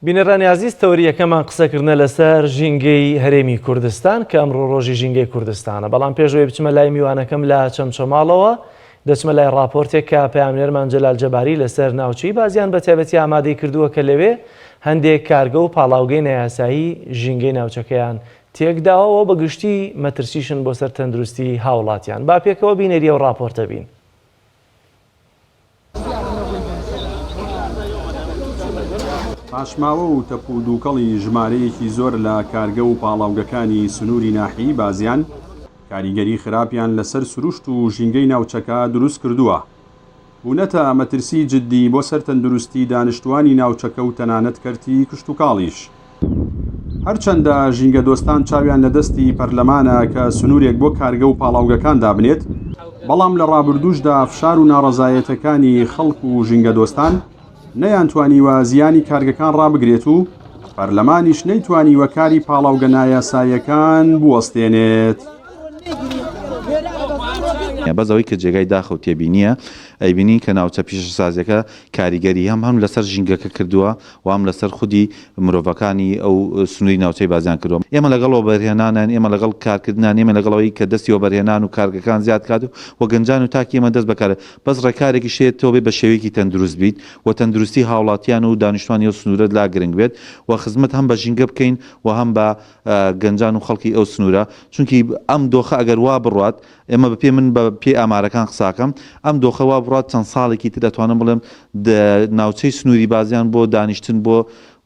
بینەرانی ئازیز تەوەری یەکەمان قسەکردنە لەسەر ژینگەی هەرێمی کوردستان کە ئەمڕۆ ڕۆژی ژینگەی کوردستانە بەڵام پێشەوەی بچمە لای میوانەکەم لە چەمچەماڵەوە دەچمە لای ڕاپۆرتێک کە پەیامنێرمان جەلال جەباری لەسەر ناوچەی بازیان بە تایبەتی ئامادەی کردووە کە لەوێ هەندێک کارگە و پاڵاوگەی نایاسایی ژینگەی ناوچەکەیان تێکداوە و بە گشتی مەترسیشن بۆ سەر تەندروستی هاوڵاتیان با پێکەوە بینەری ئەو ڕاپۆرتە بین. پاشماوە و تەپ و دووکەڵی ژمارەیەکی زۆر لە کارگە و پاڵاوگەکانی سنووری ناحیەی بازیان کاریگەری خراپیان لەسەر سروشت و ژینگەی ناوچەکە دروست کردووە، بوونەتە مەترسی جددی بۆ سەر تەندروستی دانشتووانی ناوچەکە و تەنانەت کەرتی کشتوکاڵیش. هەرچەندە ژینگەدۆستان چاویان لە دەستی پەرلەمانە کە سنوورێک بۆ کارگە و پاڵاوگەکان دابنێت، بەڵام لە ڕابردووشدا فشار و ناڕەزایەتەکانی خەڵک و ژینگەدۆستان نەیانتوانیوە زیانی کارگەکان ڕابگرێت و پەرلەمانیش نەیتوانیوە کاری پاڵاوگە نایاساییەکان بوەستێنێت. بەس ئەوەی کە جێگای داخە و تێبینییە ئەیبینین کە ناوچە پیشەسازیەکە کاریگەری هەم هەم لەسەر ژینگەکە کردووە و هەم لەسەر خودی مرۆڤەکانی ئەو سنووری ناوچەی بازیان کردووە. ئێمە لەگەڵ وەبەرهێنانن، ئێمە لەگەڵ کارکردنان، ئێمە لەگەڵ ئەوەی کە دەستی وەبەرهێنان و کارگەکان زیاد کات و گەنجان و تاکی ئێمە دەست بەکار بەس ڕێکارێکیش هەیە تۆ بێ بە شێوەیەکی تەندروست بیت و تەندروستی هاوڵاتیان و دانیشتوانی ئەو سنوورەت لا گرنگ بێت و خزمەت هەم بە ژینگە بکەین و هەم بە گەنجان و خەڵکی ئەو سنوورە چونکی ئەم دۆخە ئەگەر وا بڕوات ئێمە بە پێی من بە پێی ئامارەکان قساکەم ئەم دۆخە وا بڕات چەند ساڵێکی تر ئەتوانم بڵێم ناوچەی سنووری بازیان بۆ دانیشتن بۆ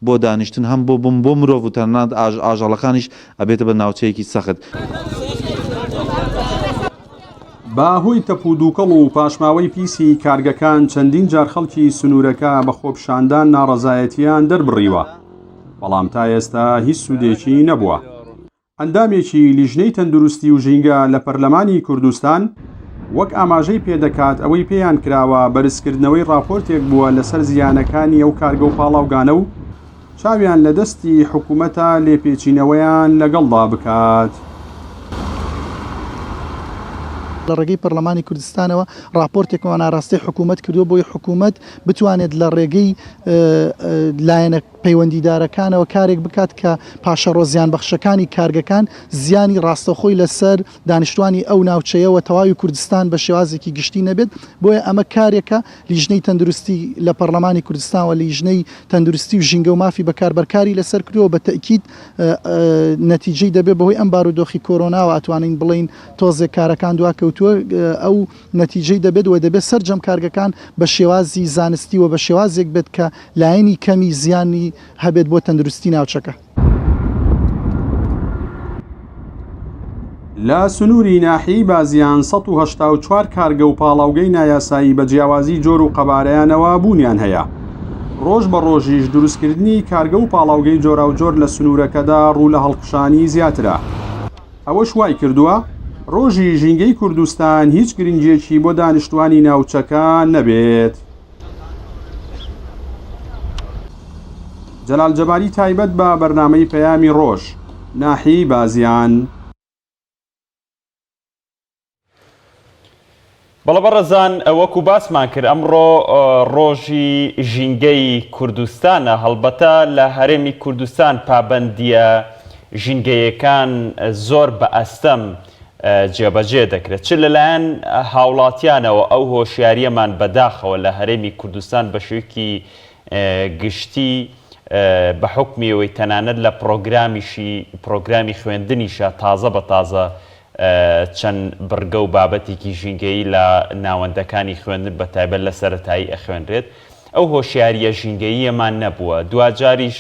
بۆ دانیشتن هەم بۆ بم بۆ مرۆڤ و تەنانەت ئاژ ئاژەڵەکانیش ئەبێتە بە ناوچەیەکی سەخت. بە هۆی تەپ و دووکەڵ و پاشماوەی پیسی کارگەکان چەندین جار خەڵکی سنوورەکە بە خۆپیشاندان ناڕەزایەتییان دەربڕیوە، بەڵام تا ئێستا هیچ سوودێکی نەبووە. ئەندامێکی لیژنەی تەندروستی و ژینگە لە پەرلەمانی کوردستان وەک ئاماژەی پێدەکات ئەوەی پێیان کراوە بەرزکردنەوەی ڕاپۆرتێک بووە لەسەر زیانەکانی ئەو کارگە و پاڵاوگانە و چاویان لە دەستی حکومەتە لێپێچینەوەیان لەگەڵدا بکات. لە ڕێگەی پەرلەمانی کوردستانەوە ڕاپۆرتێکمان ئاراستەی حکوومەت کردووە بۆی حکوومەت بتوانێت لە ڕێگەی لایەنە پەیوەندیدارەکانەوە کارێک بکات کە پاشەڕۆ زیانبەخشەکانی کارگەکان زیانی ڕاستەوخۆی لەسەر دانیشتوانی ئەو ناوچەیە و تەواوی کوردستان بە شێوازێکی گشتی نەبێت، بۆیە ئەمە کارێکە لیژنەی تەندروستی لە پەڕلەمانی کوردستان و لیژنەی تەندروستی و ژینگە و مافی بەکاربەر کاری لەسەر کردووە و بە تەئکید نەتیجەی دەبێت بەهۆی ئەم بارودۆخی کۆرۆناوە ئەتوانین بڵێین تۆزێک کارەکان دواکەوتووە ئەو نەتیجەی دەبێت و دەبێت سەرجەم کارگەکان بە شێوازی زانستی و بە شێوازێک بێت کە لایەنی کەمی زیانی هەبێت بۆ تەندروستی ناوچەکە. لە سنووری ناحیەی بازیان 184 کارگە و پاڵاوگەی نایاسایی بە جیاوازی جۆر و قەبارەیانەوە بوونیان هەیە. ڕۆژ بە ڕۆژیش دروستکردنی کارگە و پاڵاوگەی جۆراوجۆر لە سنوورەکەدا ڕوو لە هەڵکشانی زیاترە. ئەوەش وایکردووە ڕۆژی ژینگەی کوردستان هیچ گرنگییەکی بۆ دانیشتووانی ناوچەکە نەبێت. جەلال جەباری تایبەت بە بەرنامەی پەیامی ڕۆژ، ناحیەی بازیان. بەڵێ بەڕێزان وەکو باسمان کرد ئەمڕۆ ڕۆژی ژینگەی کوردستانە هەڵبەتە لە هەرێمی کوردستان پابەندیە ژینگەیەکان زۆر بە ئەستەم جێبەجێ دەکرێت چ لەلایەن هاوڵاتیانەوە ئەو هۆشیاریەمان بەداخەوە لە هەرێمی کوردستان بە شێوەیەکی گشتی بە حوکمی ئەوەی تەنانەت لە پڕۆگرامیشی پڕۆگرامی خوێندنیشا تازە بە تازە چەند بڕگە و بابەتێکی ژینگەیی لە ناوەندەکانی خوێندن بە تایبەت لە سەرەتایی ئەخوێنرێت ئەو هۆشیارییە ژینگەییەمان نەبووە دواجاریش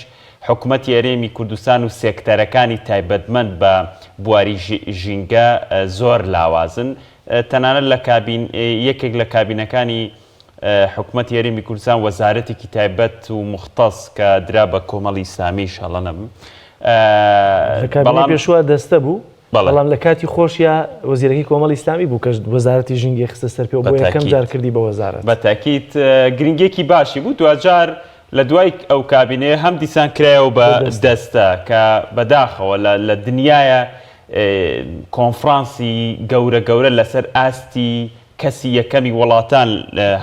حکومەتی هەرێمی کوردستان و سێکتەرەکانی تایبەتمەند بە بواری ژینگە زۆر لاوازن تەنانەت لە کابین یەکێک لە کابینەکانی حکومەتی هەرێمی کوردستان وەزارەتێکی تایبەت و موختەس کە درا بە کۆمەڵی ئیسلامیش هەڵە نەبم لە کابینەی پێشووە دەستە بوو بەڵام لە کاتی خۆشیا وەزیرەکەی کۆمەڵی ئیسلامی بوو کە وەزارەتی ژینگەی خستە سەر پێ و بۆ یەکەم جار کردی بە وەزارەت. بە تاکید گرنگیەکی باشی بوو دواجار لە دوای ئەو کابینەیە هەم دیسان کرایەوە بە دەستە کە بەداخەوە لە دنیایە کۆنفرانسی گەورە گەورە لەسەر ئاستی. کەسی یەکەمی وڵاتان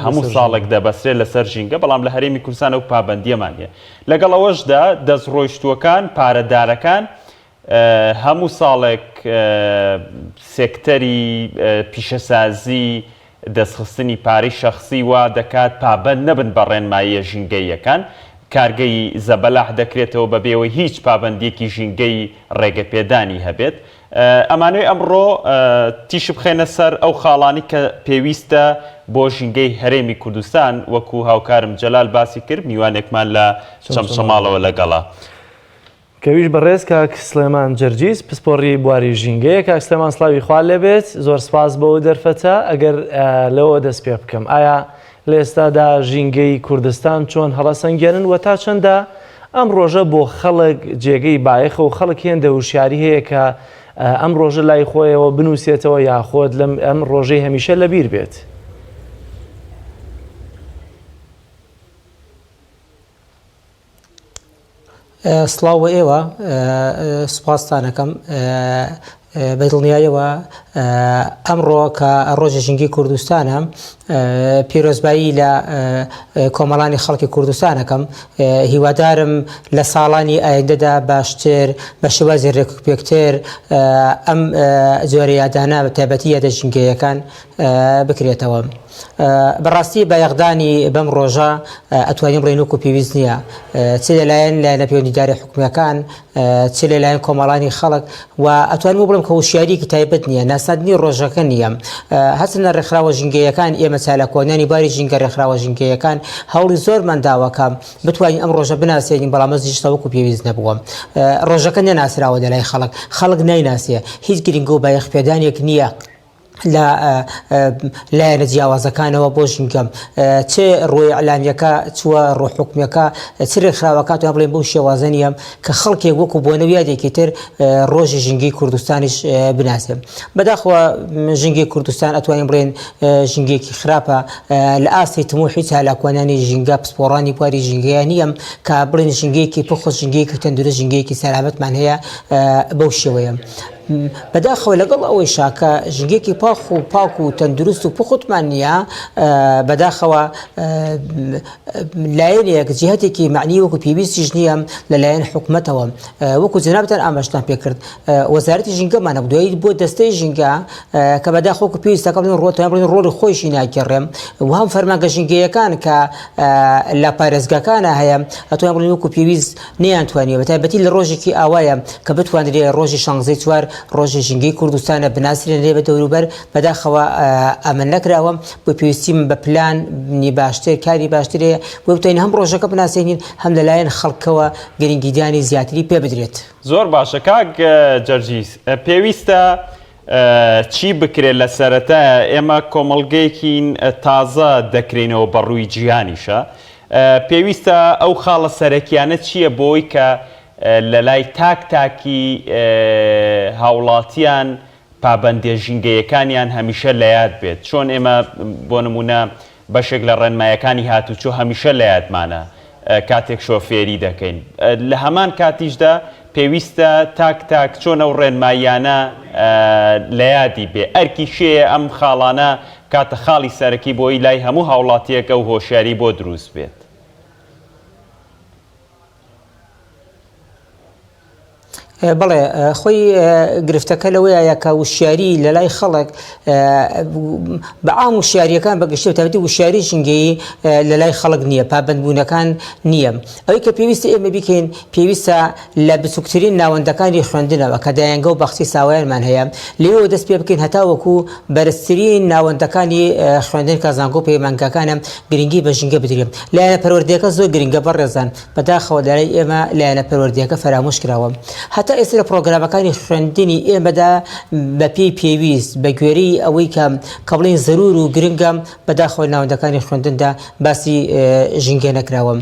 هەموو ساڵێک دەبەسرێت لەسەر ژینگە، بەڵام لە هەرێمی کوردستان ئەو پابەندییەمان نییە. لەگەڵ ئەوەشدا دەستڕۆیشتووەکان، پارەدارەکان هەموو ساڵێک سێکتەری پیشەسازی دەستخستنی پارەی شەخسی وا دەکات پابەند نەبن بە ڕێنماییە ژینگەییەکان، کارگەی زەبەلاح دەکرێتەوە بەبێ ئەوەی هیچ پابەندییەکی ژینگەیی ڕێگەپێدانی هەبێت. ئەمانەوێ ئەمڕۆ تیشک بخەینە سەر ئەو خاڵانەی کە پێویستە بۆ ژینگەی هەرێمی کوردستان، وەکو هاوکارم جەلال باسی کرد میوانێکمان لە چەمچەماڵەوە لەگەڵە. کەویش بەڕێز کاک سڵێمان جەرجیس پسپۆڕی بواری ژینگەیە. کاک سلێمان سڵاوی خوا لێبێت، زۆر سپاس بۆ دەرفەتە. ئەگەر لەوە دەست پێ بکەم، ئایا لە ئێستادا ژینگەی کوردستان چۆن هەڵەسەنگێنن و تا چەندە ئەم ڕۆژە بۆ خەڵک جێگەی بایەخە و خەڵک هێندە هوشیاری هەیە کە ئەم ڕۆژە لای خۆیەوە بنووسێتەوە یاخۆد لەم ئەم ڕۆژەی هەمیشە لەبیر بێت؟ سڵاو بۆ ئێوە سوپاستان ئەکەم بە دڵنیایەوە ئەمڕۆ کە ڕۆژی ژینگەی کوردستانە پیرۆزبایی لە کۆمەڵانی خەڵکی کوردستانەکەم هیوادارم لە ساڵانی ئایندەدا باشتر بە شێوازی ڕێکوپێکتر ئەم جۆرە یادانە بە تایبەتی یادە ژینگەیەکان بکرێتەوە. بەڕاستی بایەخدانی بەم ڕۆژە ئەتوانین بڵێین وەکو پێویست نییە چ لەلایەن لایەنە پەیوەندیدارە حکومییەکان چ لەلایەن کۆمەڵانی خەڵک و ئەتوانم بڵێم کە وشیاریەکی تایبەت نییە ناساندنی ڕۆژەکە نییە هەرچەندە ڕێکخراوە ژینگەیەکان ئێمە چالاکوانانی باری ژینگە ڕێکخراوە ژینگەیەکان هەوڵی زۆرمان داوە کە بتوانین ئەم ڕۆژە بناسێنین بەڵام ئەز هیچ وەکو پێویست نەبووە ڕۆژەکە نەناسراوە لەلای خەڵک خەڵک نایناسێ هیچ گرنگ و بایەخ پێدانێک نییە لە لایەنە جیاوازەکانەوە بۆ ژینگە چ ڕووی ئەلامیەکە چووە ڕۆ حکومیەکە چ ڕێکخراوەکە تو بڵێن بەو شێوازە نییە کە خەڵکێک وەکو بۆنە و یادێکی تر ڕۆژی ژینگەی کوردستانیش بناسێ بەداخەوە ژینگەی کوردستان ئەتوانین بڵێن ژینگەیەکی خراپە لە ئاستی تموحی چالاکوانانی ژینگە پسپۆڕانی بواری ژینگەیە نییە کە بڵێن ژینگەیەکی پوخت ژینگەیەکی تەندروست ژینگەیەکی سەلامەتمان هەیە بەو شێوەیە. بەداخەوە لەگەڵ ئەوەیشا کە ژینگەیەکی پاک و پاک و تەندروست و پوختمان نییە، بەداخەوە لایەنێک جیهەتێکی مەعنی وەکو پێویستیش نییە لەلایەن حکومەتەوە وەکو جەنابتان ئاماژەتان پێکرد وەزارەتی ژینگەمان هەبوو دوایی بۆ دەستەی ژینگە کە بەداخەوە وەکو پێویستە کە بڵێن ڕۆ بڵێن ڕۆڵی خۆیشی ناگێڕێ و هەم فەرمانگە ژینگەیەکان کە لە پارێزگاکانە هەیە ئەتوانین بڵێن وەکو پێویست نەیانتوانیوە بەتایبەتی لە ڕۆژێکی ئاوایە کە بتوانرێ ڕۆژی شانزەی چوار ڕۆژی ژینگەی کوردستانە بناسرێنرێ بە دەوروبەر بەداخەوە ئەمە نەکراوە بۆ پێویستی من بە پلانی باشتر کاری باشتر هەیە بۆ بتوانین هەم ڕۆژەکە بناسێنین هەم لەلایەن خەڵکەوە گرنگیدانی زیاتری پێ بدرێت. زۆر باشە کاک جەرجیس پێویستە چی بکرێت لە سەرەتایە ئێمە کۆمەڵگەیەکین تازە دەکرێینەوە بە ڕووی جیهانیشە پێویستە ئەو خاڵە سەرەکیانە چییە بۆی کە لە لای تاک تاکی هاوڵاتیان پابەندیە ژینگەیەکانیان هەمیشە لە یاد بێت چۆن ئێمە بۆ نمونە بەشێک لە ڕێنمایەکانی هاتوچۆ هەمیشە لە یادمانە کاتێک شۆفێری دەکەین، لە هەمان کاتیشدا پێویستە تاک تاک چۆن ئەو ڕێنماییانە لە یادی بێ، ئەرکی کێیە ئەم خاڵانە بکاتە خاڵی سەرەکی بۆی لای هەموو هاوڵاتییەک ئەو هۆشیاری بۆ دروست بێت؟ بەڵێ خۆی گرفتەکە لەوەیە کە وشیاری لە لای خەڵک بە عام وشیاریەکان بە گشتی و تایبەتی وشیاری ژینگەیی لە لای خەڵک نییە پابەندبوونەکان نییە ئەوەی کە پێویستە ئێمە بیکەین پێویستە لە بچووکترین ناوەندەکانی خوێندنەوە کە دایەنگە و باخچەی ساوایانمان هەیە لێوە دەست پێ بکەین هەتاوەکو بەرزترین ناوەندەکانی خوێندن کە زانکۆ پەیمانگاکانە گرنگی بە ژینگە بدرێت لایەنە پەروەردەیەکە زۆر گرنگە بەڕێزان بەداخەوە لەلای ئێمە لایەنە پەروەردەیەکە فەرامۆش کراوە. هەتا ئێستا لە پڕۆگرامەکانی خوێندنی ئێمەدا بە پێی پێویست، بە گوێرەی ئەوەی کە کە بڵێین زەروور و گرنگە، بەداخەوە لە ناوەندەکانی خوێندندا باسی ژینگە نەکراوە.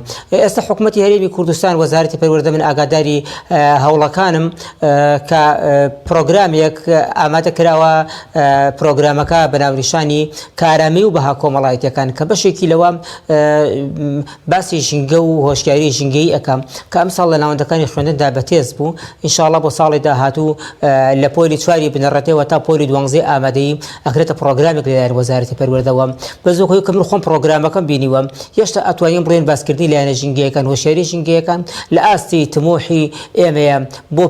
ئێستا حکومەتی هەرێمی کوردستان، وەزارەتی پەروەردە من ئاگاداری هەوڵەکانم کە پڕۆگرامێک ئامادە کراوە، پڕۆگرامەکە بە ناونیشانی کارامی و بەها کۆمەڵایەتیەکان کە بەشێکی لەوە باسی ژینگە و هۆشیاری ژینگەیی ئەکەم کە ئەمساڵ لە ناوەندەکانی خوێندندا بەتێز بوو. ئینشاڵڵا بۆ ساڵی داهاتوو لە پۆلی چواری بنەڕەتیەوە تا پۆلی دوانزەی ئامادەیی ئەکرێتە پڕۆگرامێک لەلایەن وەزارەتی پەروەردەوە. بەس وەک ئەوەی کە من خۆم پڕۆگرامەکەم بینیوە هێشتا ئەتوانین بڵێین باسکردنی لایەنە ژینگەیەکان، هۆشیاری ژینگەیەکان لە ئاستی تموحی ئێمەیە بۆ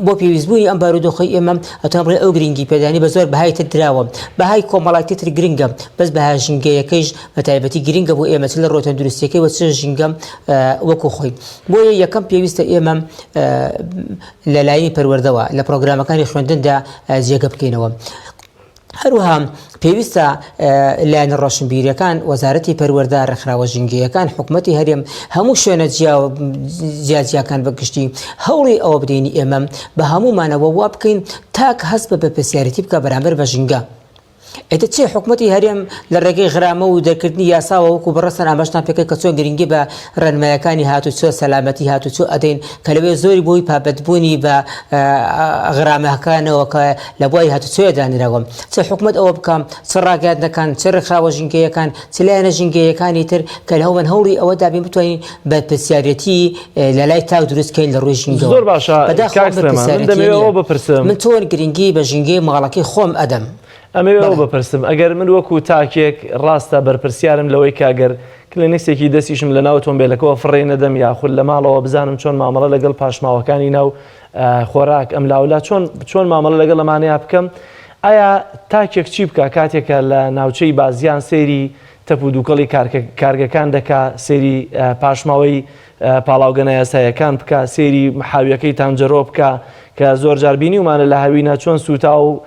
بۆ پێویستبوونی ئەم بارودۆخەی ئێمە ئەتوانم بڵێم ئەو گرنگی پێدانی بە زۆر بەهای تر دراوە. بەهای کۆمەڵایەتی تر گرنگە بەس بەها ژینگەیەکەیش بە تایبەتی گرنگە بۆ ئێمە چ لە ڕووە تەندروستیەکەی و چ ژینگە وەکو خۆی. بۆیە یەکەم پێویستە ئێمە لە لایەنی پەروەردەوە لە پرۆگرامەکانی خوێندندا جێگە بکەینەوە. هەروەها پێویستە لایەنە ڕۆشنبیریەکان وەزارەتی پەروەردە ڕێکخراوە ژینگەیەکان حکوومەتی هەرێم هەموو شوێنە جیاجیاکان بە گشتی هەوڵی ئەوە بدەین ئێمە بە هەموومانەوە وا بکەین تاک هەست بە بەرپرسیارێتی بکە بەرامبەر بە ژینگە. ئیتر چی حکومەتی هەرێم لە ڕێگەی غرامە و دەرکردنی یاساوە وەکو بەڕێزتان ئاماژەتان پێکرد کە چۆن گرنگی بە ڕێنمایەکانی هاتوچۆ سەلامەتی هاتوچۆ ئەدەین کە لەوێ زۆری بۆی پابەندبوونی بە غرامەکانەوە کە لە بواری هاتوچۆیە دانراوە چ حکومەت ئەوە بکا چ ڕاگەیاندنەکان چ ڕێکخراوە ژینگەیەکان چ لایەنە ژینگەیەکانی تر کە لە هەوڵن هەوڵی ئەوە دابین بتوانین بەرپرسیارێتی لە لای تاک دروست کەین لە ڕووی ژینگەوە. زۆر باشە بەداخەوە کاک سلێمان من بەرپرسیارێتی دەمەوێ نییە. ئەوە بپرسم. من چۆن گرنگی بە ژینگەی ماڵەکەی خۆم ئەدەم؟ ئەمەوێ ئەوە بەڵێ. بپرسم ئەگەر من وەکو تاکێک ڕاستە بەرپرسیارم لەوەی کە ئەگەر کلێنکسێکی دەستیشم لە ناو ئۆتۆمبێلەکەوە فڕێ نەدەم یاخود لە ماڵەوە بزانم چۆن مامەڵە لەگەڵ پاشماوەکانی ناو خۆراک ئەم لاولا چۆن چۆن مامەڵە لەگەڵ ئەمانەیا بکەم ئایا تاکێک چی بکا کاتێکە لە ناوچەی بازیان سەیری تەپ و دووکەڵی کارگەکان دەکا، سەیری پاشماوەی پاڵاوگە نایاساییەکان بکا، سەیری حاویەکەی تانجەرۆ بکا کە زۆر جار بینیومانە لە هاوینە چۆن سووتا و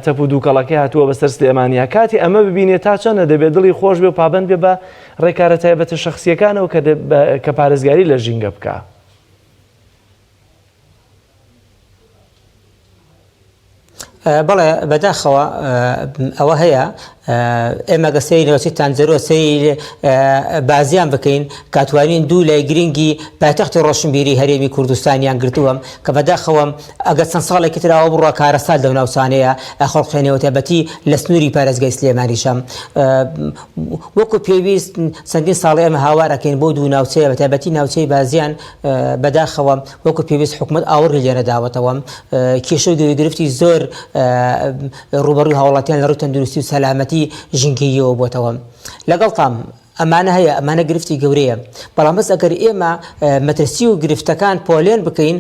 تەپ و دووکەڵەکەی هاتووە بەسەر سلێمانیا. کاتی ئەمە ببینێ تا چەندە دەبێ دڵی خۆش بێ و پابەند بێ بە ڕێکارە تایبەتە شەخسییەکانەوە کە پارێزگاری لە ژینگە بکا؟ بەڵێ بەداخەوە ئەوە هەیە ئێمە گە سەیری ناوچەی تانجەرۆ سەیری بازیان بکەین کاتوانین دوو لای گرنگی پایتەختی ڕۆشنبیری هەرێمی کوردستانیان گرتووە کە بەداخەوە ئەگەر چەند ساڵێکی تراوە بڕە کارەسات لەو ناوچانەیە ئەخۆڵقێنەوە تایبەتی لە سنووری پارێزگای سلێمانیشە وەکو پێویست چەندین ساڵی ئێمە هاوار ئەکەین بۆ دوو ناوچەیە بە تایبەتی ناوچەی بازیان بەداخەوە وەکو پێویست حکومەت ئاوڕی لێنەداوەتەوە کێشە و گرفتی زۆر ڕوبەڕوی هاوڵاتیان لە ڕووی تەندروستی و سەلامەتی ژینگەییەوە بۆتەوە لەگەڵتام ئەمانە هەیە ئەمانە گرفتی گەورەیە بەڵام بەس ئەگەر ئێمە مەترسی و گرفتەکان پۆلێن بکەین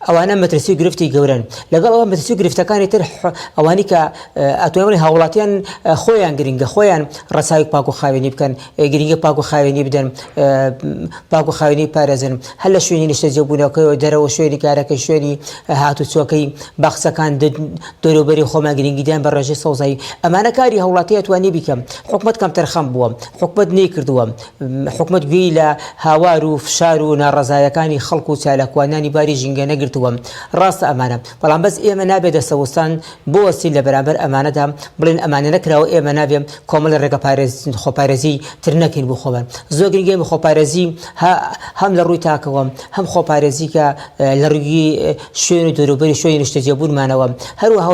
ئەوانە مەترسی و گرفتی گەورەن لەگەڵ ئەوە مەترسی و گرفتەکانی تر ئەوانی کە ئەتوانین هاوڵاتیان خۆیان گرنگە خۆیان ڕەچاوی پاک و خاوێنی بکەن گرنگی پاک و خاوێنی بدەن پاک و خاوێنی پارێزن هەر لە شوێنی نیشتەجێبوونەکەی دەرەوە شوێنی کارەکەی شوێنی هاتوچۆکەی باخچەکان دەوروبەری خۆمان گرنگیدان بە ڕێژەی سەوزایی ئەمانە کاری هاوڵاتی ئەتوانی بیکەم حکومەت کەمتەرخەم بووە حکومەت نەیکردووە حکومەت گوێی لە هاوار و فشار و ناڕەزایەکانی خەڵک و چالاکوانانی باری ژینگە نەگرتووە ڕاستە ئەمانە بەڵام بەس ئێمە نابێت دەستەوەستان بوەستین لە بەرامبەر ئەمانەدا بڵێن ئەمانە نەکراوە ئێمە نابێ کۆمەڵی ڕێگە پارێز خۆپارێزی تر نەکەین بۆ خۆمان زۆر گرنگە ئێمە خۆپارێزی هەم لە ڕووی تاکەوە هەم خۆپارێزی کە لە ڕووی شوێن و دەوروبەری شوێنی نیشتەجێبوونمانەوە هەروەها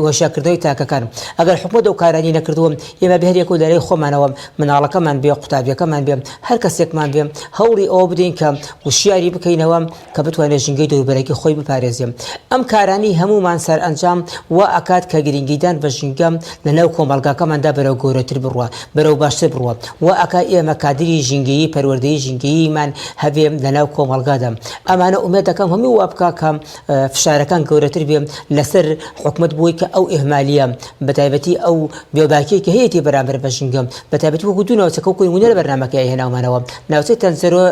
هۆشیارکردنەوەی تاکەکان ئەگەر حکومەت ئەو کارانی نەکردووە ئێمە بێ هەریەکە و لەلای خۆمانەوە مناڵەکەمان بێ قوتابیەکەمان بێ هەر کەسێکمان بێ هەوڵی ئەوە بدەین کە وشیاری بکەینەوە کە بتوانێت ژینگەی دەوروبەرەکەی خۆی بپارێزێ. ئەم کارانەی هەموومان سەرئەنجام وا ئەکات کە گرنگیدان بە ژینگە لە ناو کۆمەڵگاکەماندا بەرەو گەورەتر بڕوا، بەرەو باشتر بڕوا. وا ئەکا ئێمە کادری ژینگەیی، پەروەردەی ژینگەییمان هەبێ لە ناو کۆمەڵگادا. ئەمانە ئومێد دەکەم هەمووی وا بکا کە فشارەکان گەورەتر بێ لەسەر حکومەت بۆی کە ئەو ئیهمالییە، بەتایبەتی ئەو بێباکیەی کە هەیەتی بەرامبەر بە ژینگە، بەتایبەتی وەکو دوو ناوچەکە وەکو نموونە لە بەرنامەکەیا هێناومانەوە، ناوچەی تەنجەرۆ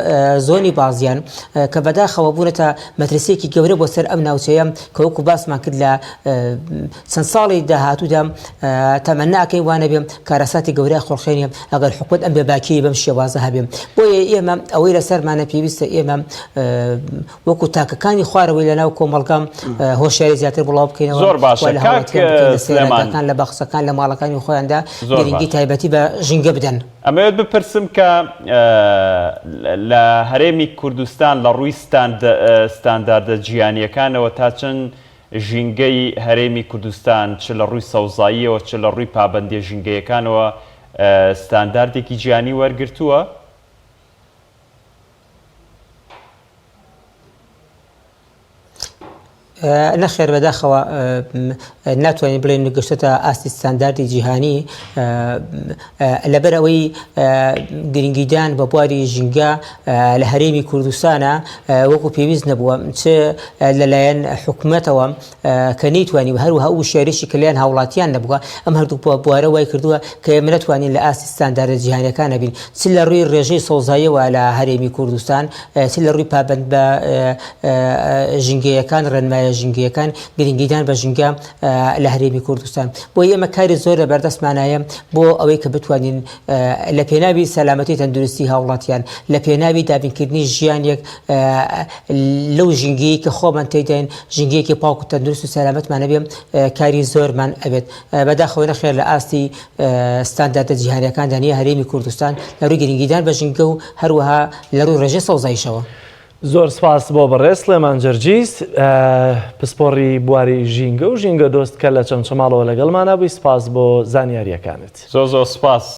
زۆنی بازیان کە بەداخەوە بوونەتە مەترسییەکی گەورە بۆ سەر ئەم ناوچەیە کە وەکو باسمان کرد لە چەند ساڵی داهاتوودا تەمەنا ئەکەین وا نەبێ کارەساتی گەورە خۆڵخێنێ ئەگەر حکومەت ئەم بێباکیەی بەم شێوازە هەبێ بۆیە ئێمە ئەوەی لەسەرمانە پێویستە ئێمە وەکو تاکەکانی خوارەوەی لەناو کۆمەڵگا هۆشیاری زیاتر بڵاو بکەینەوە زۆر باشە کاک سلێمان لە باخچەکان لە ماڵەکانی خۆیاندا گرنگی تایبەتی بە ژینگە بدەن. ئەمەوێت بپرسم کە لە هەرێمی کوردستان لە ڕووی ستانداردە جیهانییەکانەوە تا چەند ژینگەی هەرێمی کوردستان چ لە ڕووی سەوزاییەوە چ لە ڕووی پابەندییە ژینگەیەکانەوە ستانداردێکی جیهانی وەرگرتووە؟ نەخێر بەداخەوە ناتوانین بڵێن گەشتە ئاستی ستانداردی جیهانی لەبەر ئەوەی گرنگیدان بە بواری ژینگە لە هەرێمی کوردستانە وەکو پێویست نەبووە چ لەلایەن حکومەتەوە کە نەیتوانی و هەروەها ئەو وشیاریشی کە لایەن هاوڵاتیان نەبووە ئەم هەردوو بوارە وای کردووە کە ئێمە نەتوانین لە ئاستی ستانداردە جیهانیەکان نەبین چ لە ڕووی ڕێژەی سەوزاییەوە لە هەرێمی کوردستان چ لە ڕووی پابەند بە ژینگەیەکان ڕێنمایە ژینگەیەکان گرنگیدان بە ژینگە لە هەرێمی کوردستان بۆیە ئێمە کاری زۆر لە بەردەستمانایە بۆ ئەوەی کە بتوانین لە پێناوی سەلامەتی تەندروستی هاوڵاتیان لە پێناوی دابینکردنی ژیانێک لەو ژینگەیە کە خۆمان تێداین ژینگەیەکی پاک و تەندروست و سەلامەتمان هەبێ کاری زۆرمان ئەبێت بەداخەوە نەخێر لە ئاستی ستانداردە جیهانیەکاندا نییە هەرێمی کوردستان لە ڕووی گرنگیدان بە ژینگە و هەروەها لە ڕووی ڕێژەی سەوزاییشەوە. زۆر سپاس بۆ بەڕێز سڵێمان جەرجیس پسپۆڕی بواری ژینگە و ژینگە دۆست کە لە چەمچەماڵەوە لەگەڵمانە بووی سپاس بۆ زانیاریەکانت. زۆر زۆر سپاس.